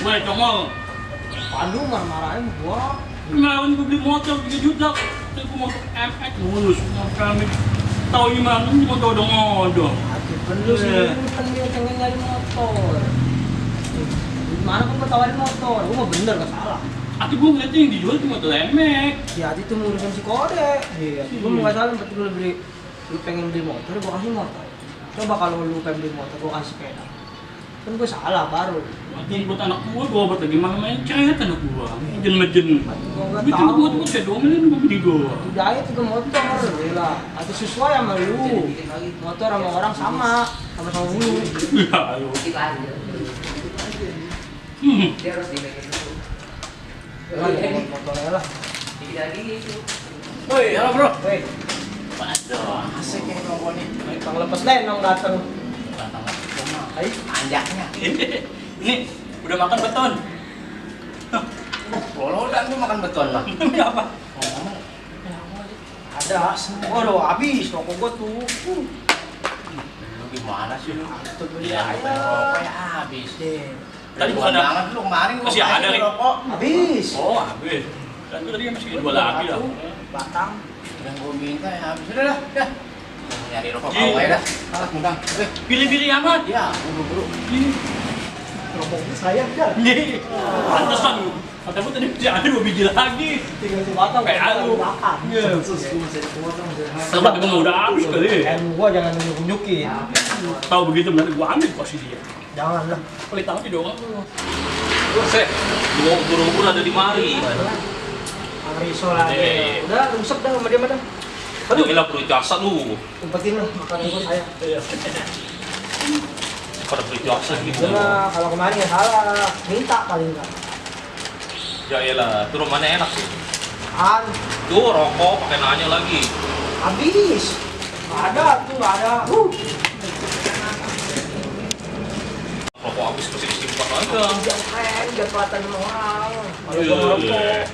Gue congol. Aduh, marah-marahin gua. Kemarin gue beli motor 3 juta. Tapi gue motor MX mulus. Kami tahu gimana ini motor odong-odong. Aduh, bener sih, kan dia pengen nyari motor. Gimana gua tawarin motor? Gua mah bener, gak salah. Tapi gue ngeliatnya yang dijual cuma motor MX. Ya, itu ngurusin si kode. Iya, gua mau gak salah, berarti lu pengen beli motor, gua kasih motor. Coba kalau lu pengen beli motor, gua kasih sepeda. Kan gua salah baru. Nanti buat anak gue obat lagi main ceret anak gue. Jen-mejen. Gua nggak Itu tahu. gue tuh saya domelin gue beli gue. Jahit juga motor, lah. Atau sesuai sama lu. Motor sama orang sama lu. Ya, ayo. Dia harus dibikin dulu. Lah, motornya lah. Dikit lagi gitu. Woi, halo bro. Hei, Waduh, asik ya nongol nih. Bang lepas lenong dateng. Hai, Anjaknya. ini udah makan beton? Lolodan tuh makan beton lah. Ini apa? Ada semua loh, habis rokok gua tuh. Lu gimana sih lu? Tuh beli Ya, aja. Rokoknya habis. Deh. Tadi bukan banget lu kemarin lu masih ada nih. rokok. Habis. Oh, habis. Dan itu tadi masih dua lagi lah. Batang. Yang gua minta ya habis. Udah dah, dah. Nyari rokok Iya. kau aja dah. Alah, mudah. Pilih-pilih amat. Ya, buru-buru. Ini. Rokoknya saya kan. Nih. Pantesan. Kata gue tadi masih ada 2 biji lagi. Tinggal si batang. Kayak lu. Makan. Iya. Tempat gue udah habis kali. Gua jangan nunjuk-nunjukin. Tahu begitu berarti gue ambil posisinya. Jangan lah. Pelit amat dong. Buset, gua buru-buru ada di mari. Risol lagi. Iya. Udah rusak dah sama dia mah dah. Aduh, gila perlu jasa lu. Umpetin lah makanan gua saya. Iya. Pada perlu jasa gitu. Udah, kalau kemarin ya salah. Minta paling enggak. Ya iyalah, itu rumahnya enak sih. Kan Tuh rokok pakai nanya lagi. habis. Nggak ada tuh, nggak ada. Rokok habis mesti disimpan aja. Biar keren, biar kelihatan sama orang. Kalau Iya, gua ngerokok,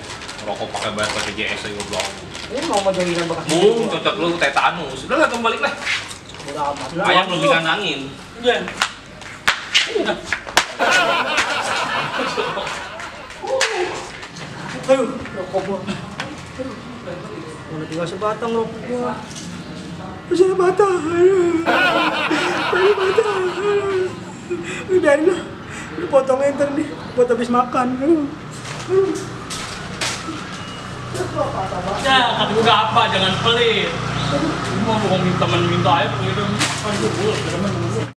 rokok pakai bayar BPJS aja goblok. ini mau joginan bekas. Cocok lu tetanus. Udah lah kembali lah. Udah amat lah. Ayam lebih kan angin. Iya. Aduh, rokok gua. Udah tinggal sebatang rokok gua. Masih sebatang. Masih sebatang. Biarin lah. Lu potong enter nih buat habis makan. Ya, kata gue apa, jangan pelit. Mau ngomongin temen minta aja begitu. Aduh, temen